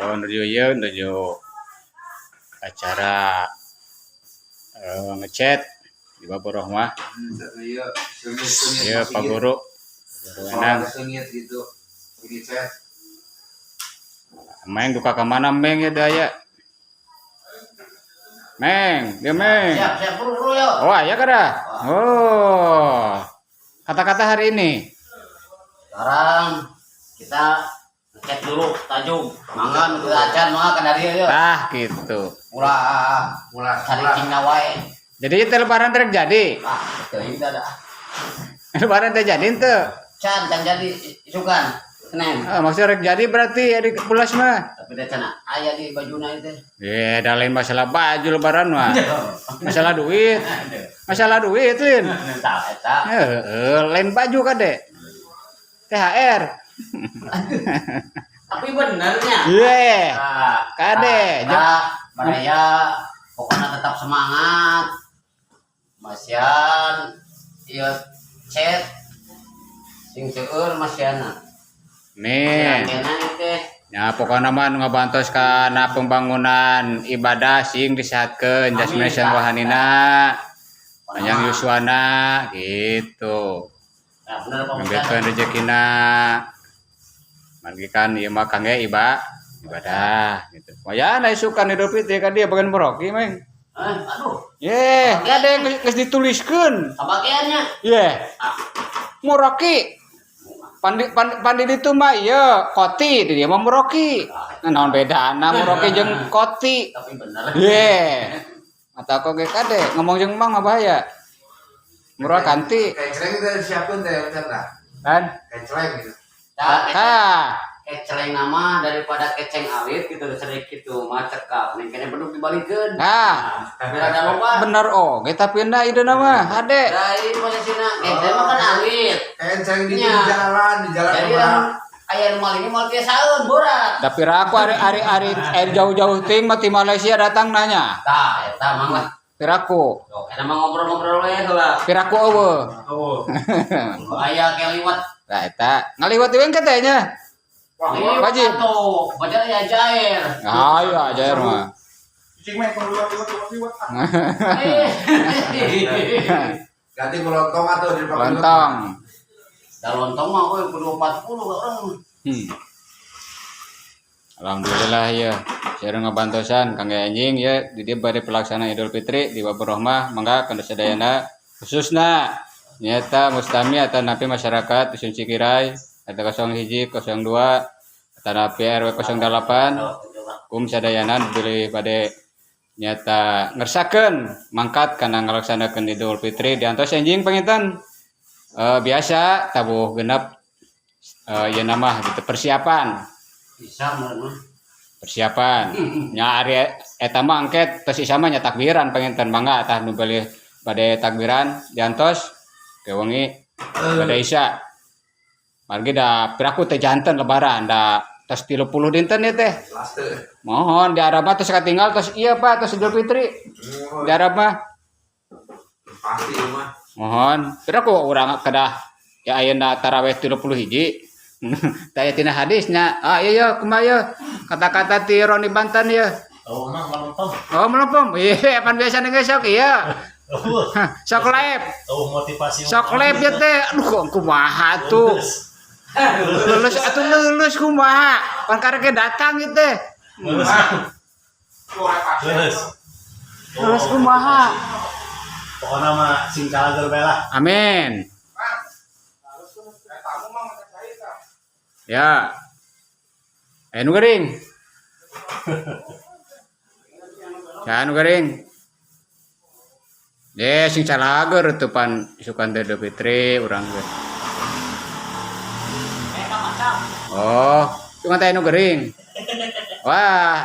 Oh, nuju ieu, nuju acara ngechat di Babur Rohmah. Iya, sengit-sengit. Ieu Pak Guru. Guru Enang. Sengit gitu. Ini saya. Meng duka ka mana, Meng, ya daya? Meng, dia Meng. Siap, siap, buru, buru, yo. Oh, ya kada? Oh. Kata-kata hari ini. Sekarang kita ngecek dulu tajuk. Mangga nu teu acan mangga ka dieu yo. Ah, gitu. Ulah Ulah cari wae. Jadi itu lebaran terjadi. Ah, teuing da. Lebaran terjadi ente. Can, can jadi isukan. Senin. Ah, maksudnya rek jadi berarti di pulas mah. Tapi da can aya di bajuna itu. Ya, da lain masalah baju lebaran mah. Masalah duit. Masalah duit, Lin. Tah eta. Heeh, lain baju kade. THR. Tapi benernya. Iya. Nah, Kade, nah, baraya pokoknya tetap semangat. Masihan ieu chat sing seueur masihanna. Nih. Kena teh. Ya, pokoknya mah nu ngabantos kana pembangunan ibadah sing disehatkeun jasmani Amin. sareng rohanina, panjang yuswana gitu. Nah, bener Pak Ustaz. Ngambilkeun rezekina. Margi kan ieu mah kangge ibadah gitu. Wayana isukan Idul Fitri ka dia bagian Moroki, Meng. Eh, aduh, Ye, kade geus dituliskeun. kabagiannya. Ye. Moroki. Pandi pandi, pandi ditu mah ieu koti, di dia mah Moroki. Nah, naon bedana Moroki jeung koti? Tapi bener. Ye. Mata kok ge kade ngomong jeung Mang mah bahaya. Murah kanti Kayak celeng itu disiapin deh, bentar dah. kan? Kayak celeng gitu. Nah, Ah, keceleng nama daripada keceng alit gitu sedikit gitu mah cekap nih kene beduk dibalikeun. Nah, Tapi rada loba. Bener oh, ge tapi na ide nama hade. Dari posisina keceng mah kan alit. Kayak celeng di Nya. jalan, di jalan Jadi kemana. lamun aya nu maling moal tiasaeun borat. Tapi aku ari ari ari ari jauh-jauh ting mah ti Malaysia datang nanya. Tah eta mang lah. Piraku, Tuh, eta mah ngobrol-ngobrol we heula. Piraku eueuh. Oh. Aya ke liwat. Nah, eta ngaliwat ieu katanya. Liwat Wajib. atuh, bajar ya jair. Ayo aja mah. Cicing mah kalau liwat liwat liwat liwat ah. Eh. Ganti ke lontong atau di Lontong. Da lontong mah euy kudu 40 orang. Alhamdulillah ya. Saya ngabantosan kangge anjing ya di dieu bade pelaksanaan Idul Fitri di Babur Rohmah, mangga kana sadayana, khususna nyata mustami atau napi masyarakat Dusun Cikirai atau 01 02 atau napi RW 08 kum sadayana bilih bade nyata ngersakeun mangkat kana ngalaksanakeun Idul Fitri diantos anjing panginten biasa tabuh genep ieu nama gitu persiapan. Bisa meureun mah. Persiapan nya ari eta mah angket tos isa mah nya takbiran panginten, mangga tah nu bilih bade takbiran diantos ke wengi bade isya, margi da piraku teh janten lebaran da tos 30 dinten ya teh. Jelas tuh. Mohon di Arab mah tos katinggal tos iya Pak, tos Idul Fitri di Arab mah. Pasti mah. Mohon piraku urang kedah ya ayeuna tarawih 31 taya tina hadisnya. Ah iya ya, kumaha ya kata-kata ti Roni Banten ya? Oh, mah melempem. Oh, melempem. Iya, pan biasa geus sok iya. Oh, Sok live. Oh, motivasi. Sok live ya teh. Aduh, kok kumaha tuh. Lulus atuh, lulus kumaha? Pan karek datang ieu teh. Lulus. Lulus. Lulus kumaha? Pokoknya mah sing calageur bae lah. Amin. Tamu mah macam saya tah. Ya. Eh, nu gering. Ya, nu gering. Deh, sing calageur tuh pan isukan teh Idul Fitri urang teh. Eh, macam. Oh, cuma teh nu gering. Wah,